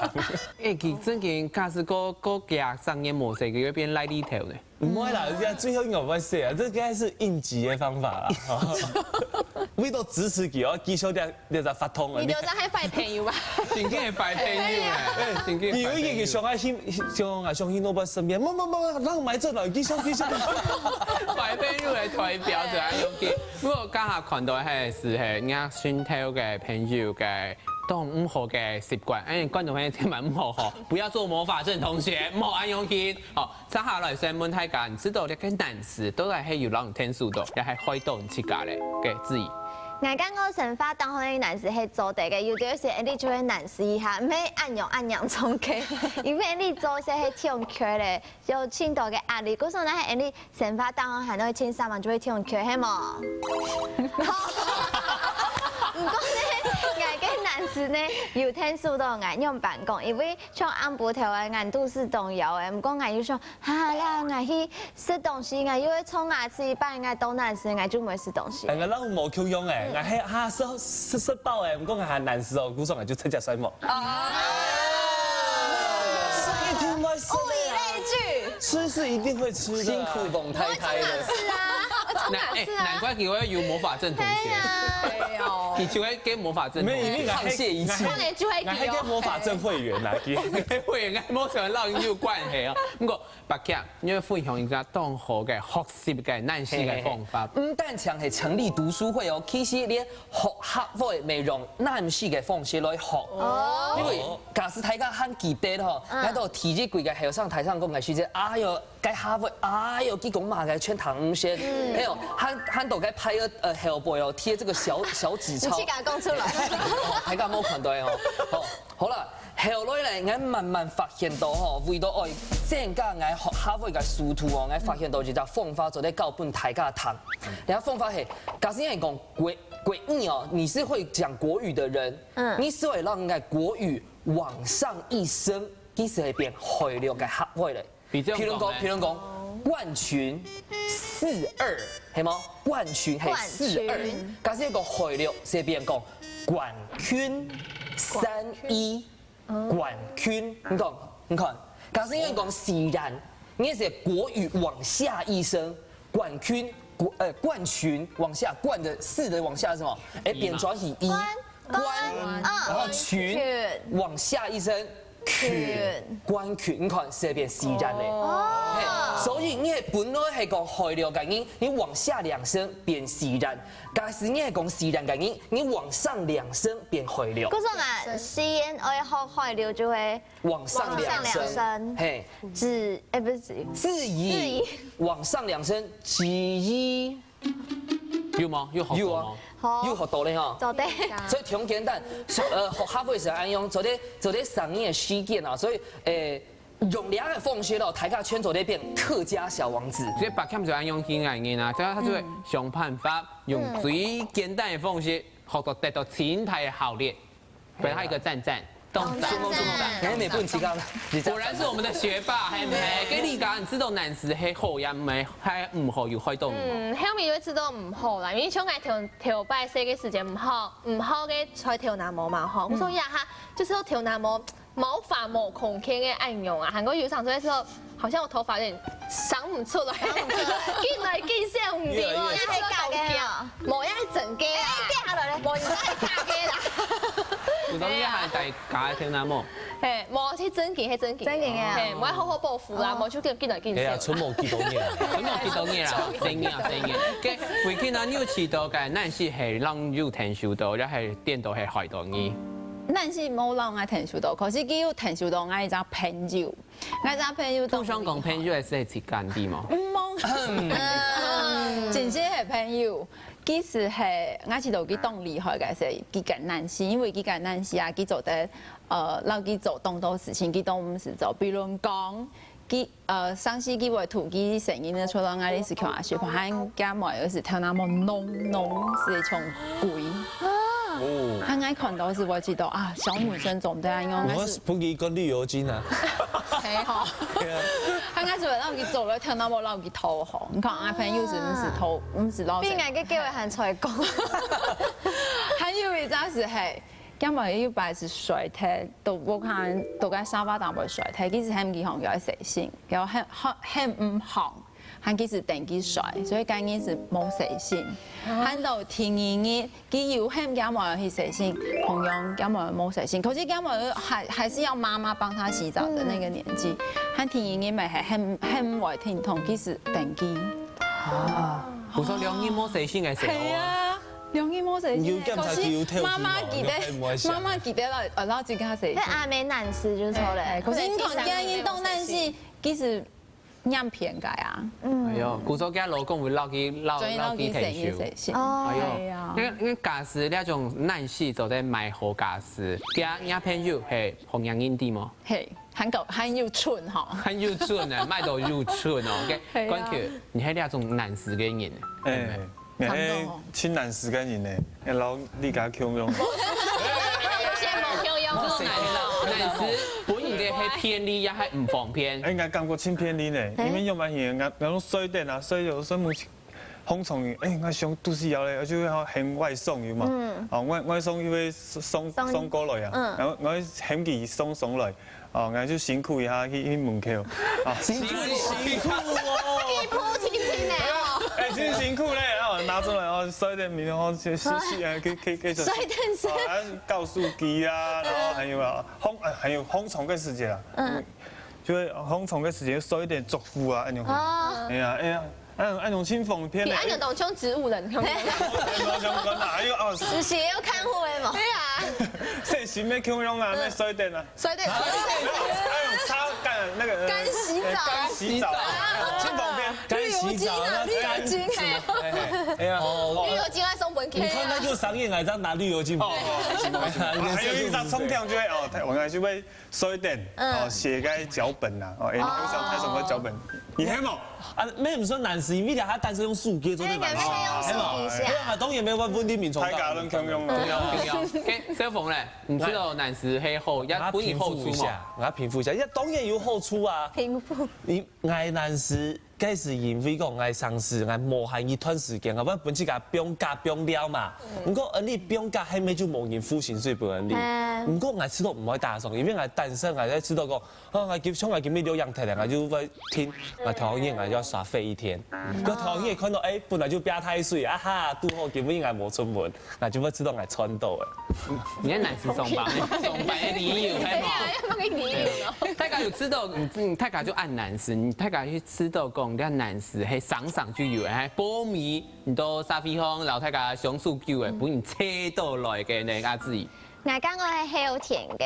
哎，佢正經假使過過幾十年無洗，佢會變癩痢頭呢。 毋會啦，人家最後應該毋會洗啊，這應該是應急的方法啦。為了支持佢哦，繼續這這隻發通啊。你就係壞朋友吧？真个壞朋友哎，真个壞朋友。有一個想愛去想啊，想去諾貝身邊，不不不不，讓我買這了，繼續繼續。壞朋友个代表就係用佢。不過剛好看到係係人家新頭个朋友个當毋好个習慣，哎，觀眾朋友千萬毋好吼，不要做魔法陣同學，毋好恁樣去。哦， 接下來先問大家，你知道這個男士到底係有讓你天數到，也係害到你自家咧？給自己。𠊎感覺生活當中个男士係做得个，有兜時你就會男士一下，毋係恁樣恁樣總个，因為你做事係欠缺咧，有盡多个壓力，故所呢係你生活當中還會盡上班就會欠缺，係無？毋過呢，𠊎个男士呢有天數到𠊎樣般講，因為像暗晡頭啊，𠊎肚屎當枵个，毋過𠊎又想， 哈啦，𠊎去食東西，𠊎又會衝牙齒，一般𠊎當難食，𠊎就毋會食東西。哎，𠊎老母共樣哎，𠊎係哈食食食飽哎，毋過𠊎還難食哦，故所𠊎就直接睡目。啊！是一定會吃的啊，物以類聚。吃是一定會吃的啊。辛苦王太太了。我會衝牙齒啊，我會衝牙齒啊。難怪佢會有魔法陣同學。對啊。哎喲。佢就會跟魔法陣同學。沒有，因為𠊎還，沆瀣一氣。𠊎還，𠊎還跟魔法陣會員啊，會員，𠊎無想到你有關係啊。不過 伯傑，你愛分享一下當好个學習个男士个方法。毋單淨係成立讀書會哦，其實連學客話乜用男士个方式來學。哦。因為假使大家還記得吼，嗯。𠊎兜第一季个後生大聲公个時節，哎喲，該客話，哎喲，佢講麼个全聽毋識。嗯。還有，還還到該排个呃後背哦，貼這個小小紙條。你去給他講出來。大家無看到哦。好，好啦。 後來咧，𠊎慢慢發現到吼，為到愛增加𠊎學客話个速度哦，𠊎發現到一隻方法做得教分大家聽。這方法係，假使你講國國語哦，你是會講國語的人，嗯。你是會讓𠊎國語往上一升，其實係變海陸个客話咧。 比如講，比如講，冠群四二，係無？冠群係四二，冠群。假使一個海陸，隨便講，冠群三一，冠群，你講，你看，假使你講四然，你係國語往下一聲，冠群，冠呃冠群往下，冠的四的往下是什麼？哎，變轉係一。冠，冠，然後群，群。往下一聲， 群，群。冠群，你看，隨便四然咧。哦。嘿，所以你係本來係講海陸个人，你往下兩聲變四然；假使你係講四然个人，你往上兩聲變海陸。故所啊，四然愛學海陸就會往上兩聲。往上兩聲。嘿。子，哎，不是子。子怡。子怡。往上兩聲，子怡。 有無？有學到無？有啊。好。有學到咧吼。做得。所以挺簡單，呃，學客話係恁樣，做得做得省你个時間啊，所以，誒，用這樣个方式咯，大家全做得變客家小王子。所以伯謙就恁樣去愛人啊，這樣佢就會想辦法，用最簡單个方式，學到得到盡大个效率。給他一個讚讚，動讚動讚。哎，每部你提高，你果然是我們的學霸，還沒。給你講，你知道男士係好也毋係，還毋好有害到你嗎？嗯，後面就會知道毋好啦，因為像𠊎頭頭擺細个時節毋好，毋好个在頭那毛嘛吼，所以啊，佢就是有頭那毛毛髮無空間个恁樣啊，還過有常時會說，好像我頭髮有點生毋出來，緊來緊去毋對哦，越來越要搞个啊，無要整个啊，哎，掉下來了。無你愛假个啦。有當時還戴假个頭那毛。嘿，無係真个，係真个，真个啊嘿，無愛好好保護啦，無就緊緊來緊去。哎呀，春夢幾多年了？春夢幾多年了？真个啊，真个。OK，回去呢，你有試到个，男士係讓有聽受到，也係顛倒係害到你。男士無讓𠊎聽受到，可是佢有聽受到𠊎一隻朋友，𠊎一隻朋友。通常講朋友係自家人嘛。嗯，真係係朋友。其實係，𠊎知道佢當厲害个係佢个男士，因為佢个男士啊，佢做得，呃，讓佢做當多事情，佢都毋使做。比如講，佢，呃，上次佢會吐佢聲音个出來，𠊎係講啊，小朋友，佢妹有時頭那毛濃濃，係像鬼。哦，啊，𠊎看到時會知道啊，小女生做毋得恁樣，我不給一個綠油精啊。係吼。對啊，啊，𠊎係會讓佢做了，聽到無讓佢偷吼。你看，啊，朋友係毋係偷，毋係老實。比𠊎个機會還出來講。還有一隻係，今日有一擺係睡忒，都無看，都在沙發頂會睡忒，其實喊佢好，佢愛洗身，然後喊喊喊毋好，喊佢係等佢睡，所以今日係無洗身。喊到第二日，佢又喊佢妹去洗身，同樣佢妹無洗身，可是佢妹還還是要媽媽幫他洗澡的那個年紀，喊第二日乜係喊喊會停動，其實等佢。啊，我說兩日無洗身个時候啊。係啊，兩日無洗身。你有檢查佢有偷聽無？媽媽記得，你有開門想媽媽記得了，呃，然後自家洗那。阿美男士就錯了。可是你看，今日當然是其實樣騙个啊。哎喲，古早佢老公會落去落所以落去落去洗退休。洗洗。哦哎喲，哎呀那那假使那種男士做得買好家私，佢佢朋友係紅娘印地嗎？嘿，還夠還有寸哈。很有寸呢，賣到有寸哦。OK，係啊關鍵你係那種男士个人。哎，你係親男士个人呢，哎，老李家共樣。有些無共樣哦。男男士本人个係便利也還毋方便。哎，𠊎感覺真便利呢，因為有麼个人，𠊎𠊎攏睡等啊，睡有睡目，䟘床，哎，𠊎想肚屎枵咧，就要喊外送有無？哦，外外送因為送送過來啊，然後𠊎喊佢送送來，哦，𠊎就辛苦一下去去門口，啊，辛苦辛苦哦。一步听听的哦。哎，真辛苦咧，然後拿出來，然後睡等明天，然後去去去啊，去去去。睡等是啊，高速機啊，然後還有啊，䟘，哎，還有䟘床个時間啊，嗯，就會䟘床个時間收一點祝福啊，那種。哦，哎呀，哎呀，那種那種清風片的。你按照當像植物人，看不到。哎，我想講哪有啊？實習有看護的嘛。对啊，這新的共樣啊，那睡等啊，所以对，還有擦乾那個乾洗澡乾洗澡，清風片。乾洗澡，那乾金哎，哎呀，哦，绿油精要送本你看那就商业来，这样拿绿油精。哦，還有一張充電就會哦，我應該就會收一點哦，寫個腳本吶，哦，哎，我想拍什麼腳本，你還有？啊，没有说男士，因为他单身用手机做那个。那个是用手机写对啊，当然没有办法问题民众。大家都共樣对哦。啊，对啊。OK，小鳳咧，你知道男士係好，也我要本人好處嘛？平复一下，我要平复一下，因为当然有好处啊。平复。你爱男士，该是因为讲爱上司，爱无闲一段时间，我本自家放假放了嘛。不过，而你放假还没就无人付薪水分你。嗯不过，我知道唔会打爽，因为我单身，我在知道讲，啊，我今像我今日留养太太，我就会听，我讨厌，我就要耍废一天。我讨厌看到，哎，本来就不要太水，啊哈，拄好今日我无出门，我就会知道我穿到了。你看男士上班，上班的理由，係嘛？要不给你用哦。大家有知道，嗯，大家就愛男士，大家去知道講，你看男士係常常就有，還保密，你都沙飛空，然後大家相處久誒，不你切到來个呢，阿志。 𠊎感覺係後天个，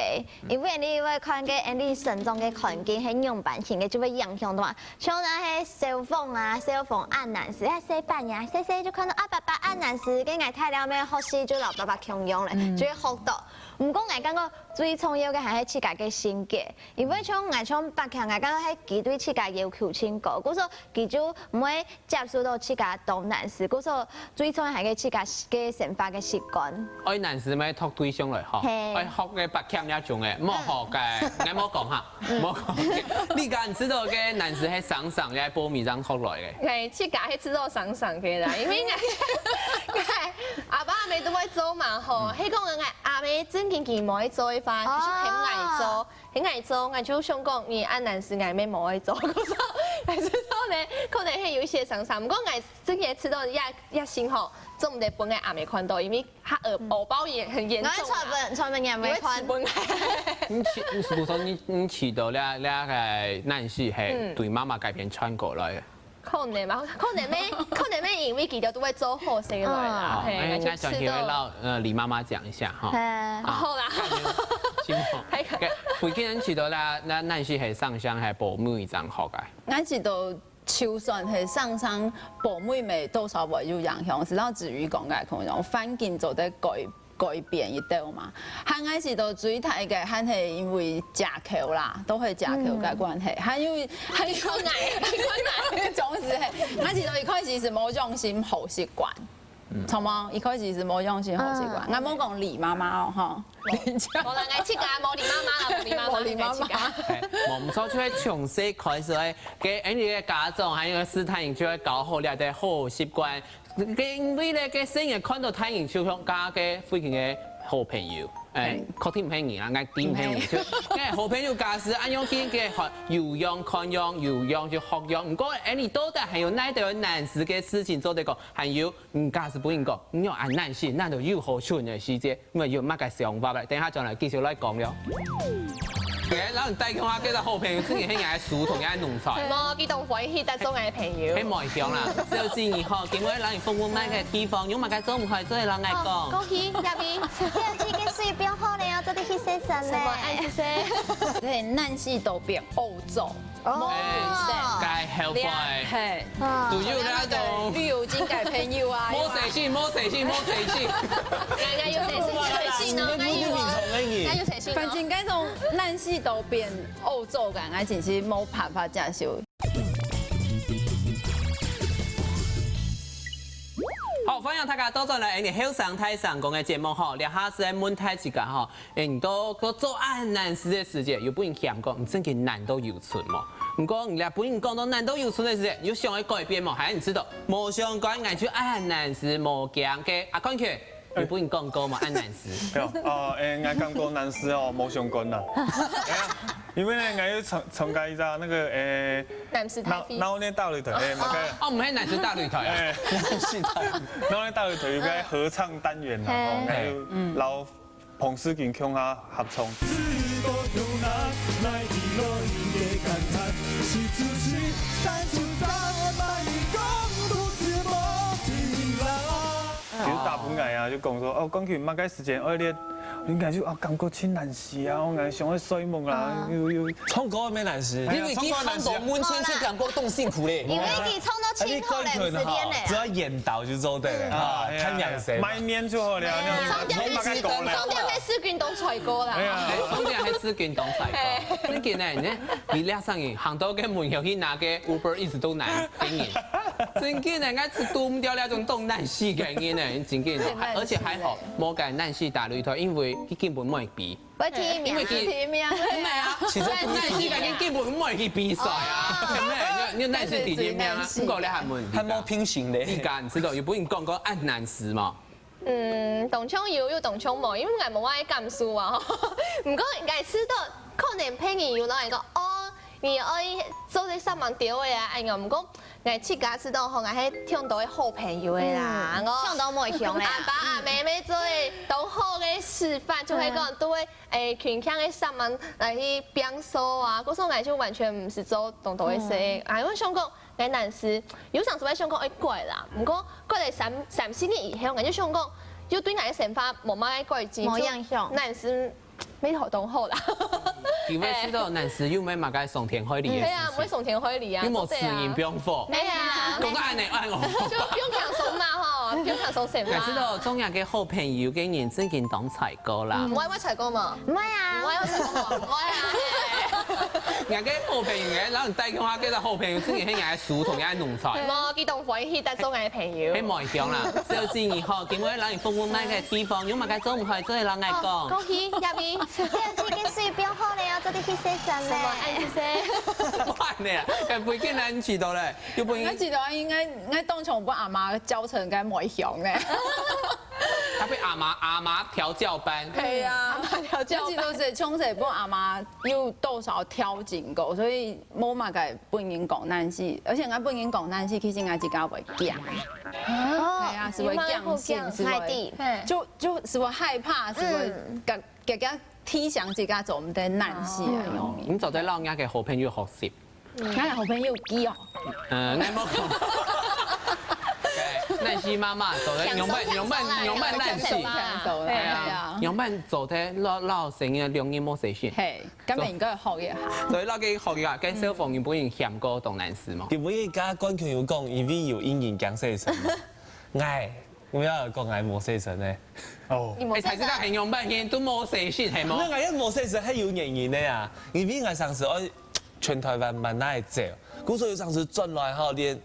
因為你會看个，恁你成長个環境係樣般形个，就會影響到啊。像那係小鳳啊，小鳳恁難事，啊細半夜，細細就看到啊爸爸恁難事，該𠊎大了咩學習就摎爸爸共樣咧，就會學到。毋過𠊎感覺最重要个還係自家个性格，因為像𠊎像百強，𠊎感覺係佢對自家要求盡高，故所佢就毋會 接受到自家當難事，故所最重要還係自家个生活个習慣。愛男士乜討對象來吼，係。愛學个八強這種个，莫學个，𠊎莫講哈，莫講。你敢知道个男士係生生个，報名正學來个？𠊎自家係知道生生个啦，因為𠊎，𠊎阿爸阿姆都會做嘛吼，係講𠊎阿姆正經佢無愛做个話，佢就喊𠊎做，喊𠊎做，𠊎就想講，你恁難食，𠊎乜無愛做，故所，𠊎知道呢，可能係有一些生生，毋過𠊎正經知道這，這心吼，做毋得分𠊎阿姆看到，因為 他荷荷包也很嚴重啊。我傳分傳分你也沒看。你會吃分開。你起，你是不是說你你起到了了个男士係對媽媽該片傳過來的？可能吧，可能咩，可能咩，因為佢兜都會做好勢來啦，嗯。好，嘿，那那小就吃到。婷會讓呃李媽媽講一下哈。哎，好啦，心痛。還可。回去人起到了，那男士係上香係保姆一張好个。俺知道，就算係上上保姆，多少會有影響，直到至於講个可能環境做得改改變一兜嘛。還俺知道最大个還係因為借口啦，都係借口个關係，還有還有困難，困難。總是係，俺知道一開始是無用心好習慣。 著無？一開始是無用心好習慣，嗯。俺無講李媽媽哦，吼。無啦，𠊎自家無李媽媽啦，無李媽媽，無李媽媽。𠊎自家。哎，無毋著，就係從細開始，哎，該恁樣个家長還有个師大人就會教好了个好習慣。該因為咧，該細人看到大人就像家个附近个好朋友，哎，確定毋係你啦，𠊎知毋係你，就該好朋友假使恁樣去該學有樣看樣，有樣就學樣。毋過，哎，你到底還有哪兜難事个事情做得講，還有 嗯，假使分人講，你有恁難食，恁都有好食个時節，你有麼个想法咧？等一下轉來繼續來講了。哎，然後你帶給我這個好朋友，真个係愛書同愛農場。無，佢當歡喜得做𠊎朋友。係，無想啦，小姐你好，今日來你服務麼个地方，有麼个做毋好做得摎𠊎講。過去，這邊。小姐个水變好了，做得去洗身什麼？恁咧。仔細。這男士都變歐洲，哦。該後背，嘿，都有那種旅遊景个朋友啊，莫細心，莫細心，莫細心。哎，哎，有誰信？有誰信哦？哎，有，哎，有誰信哦？反正該種男士都變歐洲感，俺真是無辦法接受。好，歡迎大家倒轉來，哎，你後生大聲公个節目吼，這下係問大自家吼，哎，你都都做恁難事个時節，有分人嫌講，你真个難到有趣無？毋過你這分人講到難到有趣个時節，你有想愛改變無？還係你知道，無相干，𠊎就恁難事，無驚个。阿冠權，有分人講過無？恁難事。對，哦，誒，𠊎感覺難事哦，無相干啦。哎呀，因為呢，𠊎有參參加一隻那個誒，男士太妃。鬧鬧熱大擂台，誒，那個，哦，毋係男士大擂台啊。誒，鬧熱大擂台有個合唱單元啦，吼，𠊎有摎彭世錦共下合唱。 就打分𠊎啊，就講說，哦，講起麼个時間愛練，應該就啊，感覺盡難死啊，我想愛睡目啦，又又。唱歌乜難死，哎呀因為佢唱到悶親就感覺當辛苦咧。因為佢唱到盡好了，毋使練咧。只要演到就做得了啊，看樣式。買面就好了，那種麼个歌咧。重點係世錦當帥哥啦。哎呀，哎，重點係世錦當帥哥。真个呢，你你這聲音行到个門口去拿个 Uber Eats都難，真个。真个呢，𠊎係堵毋著這種當難死个人呢，真个呢，而且還好，無該難死大擂台，因為佢根本無比。不會提名。因為佢提名。毋係啊，其實難死个人根本無去比賽啊，係毋係？你你難死第一名啊，毋過你還無，還無平行咧。你敢知道有分人講過恁難死無？嗯，當像有，又當像無，因為𠊎無𠊎个感受啊。毋過𠊎知道，可能別人有人會講，哦，你愛做這三萬條个啊，哎呀，毋過𠊎自家知道吼，𠊎係聽到个好朋友个啦，我唱到無響咧。阿爸阿姆乜做當好个示範，就會講都會誒，勤儉个三萬來去拚掃啊，故所𠊎就完全毋係做當多个事。哎，𠊎想講，𠊎難死，有常時會想講愛改啦，毋過改了三三四年以後，𠊎就想講，又對𠊎个生活無麼个改進，無影響。難死乜好當好啦。因為知道難死又無麼个傷天害理个事情。對啊，毋會傷天害理啊，又無做得啊死人放火。哎呀，講到恁呢，哎哦。就毋用輕鬆嘛吼，毋用輕鬆生活。𠊎知道，做𠊎个好朋友个人正經當帥哥啦。嗯，𠊎會帥哥嘛？毋會啊，𠊎會帥哥嘛？𠊎啊。𠊎个好朋友，𠊎摎你帶電話，該個好朋友，真个係𠊎个書童，𠊎个奴才。無，佢當歡喜得做𠊎个朋友。係無影響啦，小姐你好，今晡日來你服務哪個地方，有麼个做毋好，做得摎𠊎講。恭喜，入去。小姐，這個水放好了，做得去洗身咧。什麼？哎，謝謝。不然呢？該不會跟人起到嘞，又不應該。𠊎知道，應該，𠊎當場分阿媽教成該無影呢。他被阿媽阿媽調教班。對啊，阿媽調教班。𠊎知道係從細分阿媽 有多少調整過，所以無麼个分人講難死。而且𠊎分人講難死，其實𠊎自家會驚。哎呀，係會驚死，係會，就就係會害怕，係會，个个个提醒自家做毋得難死啊，容易。你做得摎人家个好朋友學習。𠊎个好朋友佢哦。呃，𠊎無講。難死媽媽做得仰般仰般仰般難死。哎呀，仰般做得摎摎細人兩日無洗身。嘿。 今日應該學一下。所以摎佢學一下，跟消防員本人喊過當難死無？因為剛剛冠群有講，因為有陰影驚洗身。𠊎，𠊎也講𠊎無洗身呢。哦。你無洗身？哎，才知道很勇半天都無洗身，係無？那𠊎也無洗身，還有原因的啊。因為𠊎上次愛全台灣滿哪裡走，故所有上次轉來吼，連，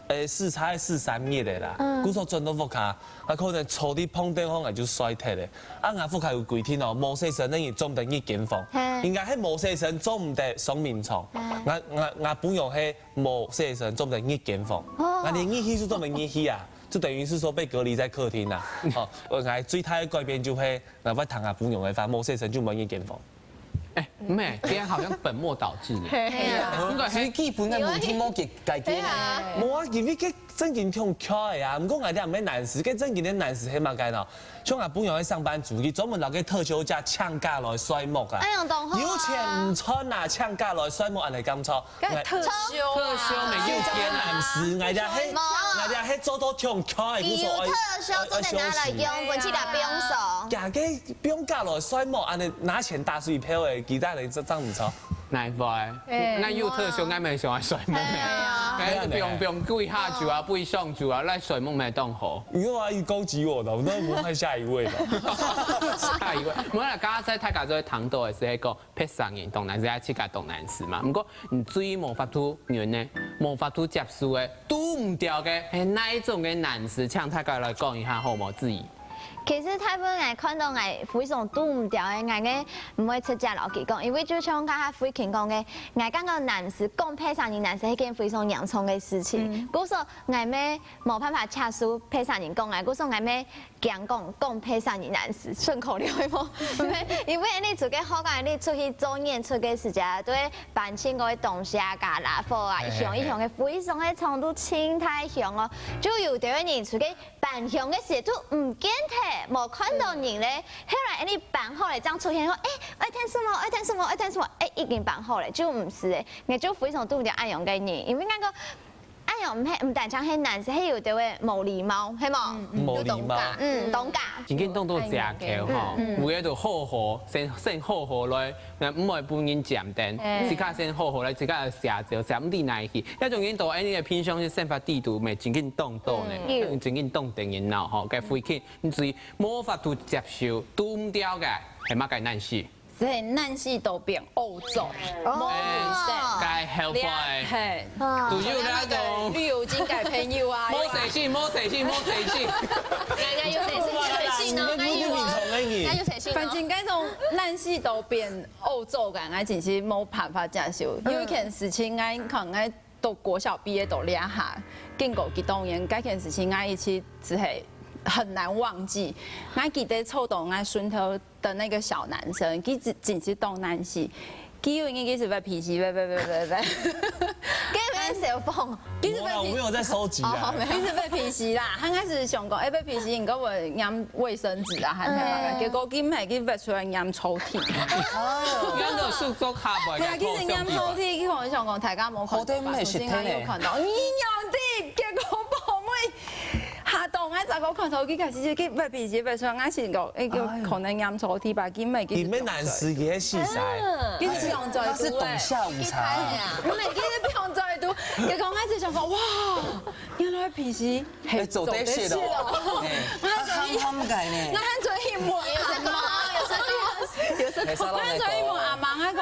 誒，四差四三日的啦，故所轉到屋下， 啊，可能坐在旁邊吼，𠊎就睡忒了。啊，𠊎屋下有規定哦，無洗身个人做毋得入間房，應該係無洗身做毋得上眠床。𠊎𠊎𠊎餔娘係無洗身做毋得入間房，𠊎連入去就做毋得入去啊，就等於是說被隔離在客廳啊。哦，𠊎最大的改變就係𠊎會聽𠊎餔娘个話，無洗身就毋會入間房。 哎，毋係，這樣好像本末倒置呢。係啊，應該係基本个問題無解解決呢。無啊，因為這正經忒巧个啊。毋過𠊎這毋係難事，這正經个難事係麼个呢？像𠊎餔娘个上班族，佢專門摎个特休假請假來睡目啊。哎呀，當好啊。有錢毋賺啊，請假來睡目，恁樣敢錯？該特休啊，特休沒有錢啊。難事，𠊎這係，無。𠊎這係做到忒巧个，佢有特休做得拿來用，本去打比用爽。假个 放假來睡目，恁樣拿錢打水漂个，其他人真正毋錯。哪會？哎，𠊎有特休，𠊎乜想愛睡目呢。哎呀。哎，放放幾下晝啊，不一上晝啊，來睡目乜當好。如果阿姨攻擊我的，那我換下一位吧。下一位，無啦，剛剛在大家都會談到的是那個別儕人當難，自家當難事嘛。毋過你最無法度忍呢，無法度接受的，堵毋牢个，係哪一種个難事？請大家來講一下好無？志怡。 其實大部分𠊎看到𠊎非常堵毋牢个，𠊎个毋會直接摎佢講，因為就像剛才慧琴講个，𠊎感覺難事，講別儕人難事係件非常嚴重个事情。故所𠊎乜無辦法接受別儕人講𠊎，故所𠊎乜驚講講別儕人難事，順口溜係無？因為你出去學校，你出去做演出个時節，都會搬盡个東西啊，傢啦伙啊，一箱一箱个，非常个重，都盡大箱哦。就有兜个人出去 搬箱个時就毋見忒，無看到人咧。後來恁樣搬好咧，正出現講，欸，愛添什麼，愛添什麼，愛添什麼，欸，已經搬好咧，就毋使咧。𠊎就非常堵毋牢恁樣个人，因為𠊎講，恁樣毋係，毋單淨係難事，係有兜个無禮貌，係無？無禮貌。嗯，當假。真緊當多藉口吼，有个就好好，先先好好來，毋會分人佔等，自家先好好來，自家寫照，寫毋知哪去。 該種人到恁樣个平常个生活態度，乜真緊當多呢，真緊當得人惱吼。該慧琴，你自家無法度接受，堵毋牢个，係麼个難事？係難事都變惡作，無人生。該後背，係，都有那種旅遊精个朋友啊，無洗身，無洗身，無洗身。哎，哎，有洗身，有洗身哦，哎，有啊，哎，有洗身哦。反正該種難事都變惡作个，𠊎真係無辦法接受。有一件事情，𠊎看𠊎 到國小畢業到這下，經過幾多年，該件事情𠊎一直只係很難忘記。𠊎記得坐到𠊎身頭的那個小男生，佢真真係當難事。佢有一日佢係發脾氣，發發發發發。該毋係小鳳。佢係發脾，我沒有在收集啊。佢係發脾氣啦，佢開始想講，欸，發脾氣應該會拈衛生紙啊，還係麼个，結果佢毋係，佢發出來拈抽屜。哦，原來是做卡牌，係啊，佢係拈抽屜，佢可能想講大家無看到吧，好的，毋係實體呢。所以𠊎有看到，你娘的，結果寶妹嚇到，𠊎再過看到佢開始佢發脾氣，發出來，𠊎先講，欸，就可能拈抽屜吧，佢毋係，佢係，佢毋係難事，佢係死晒。佢係放在肚欸，佢係放在肚，結果𠊎就想講，哇，原來脾氣 係做得食哦。係，佢喊喊个呢。𠊎還做得去問阿媽，有時候，有時候，𠊎還做得去問阿媽，𠊎講，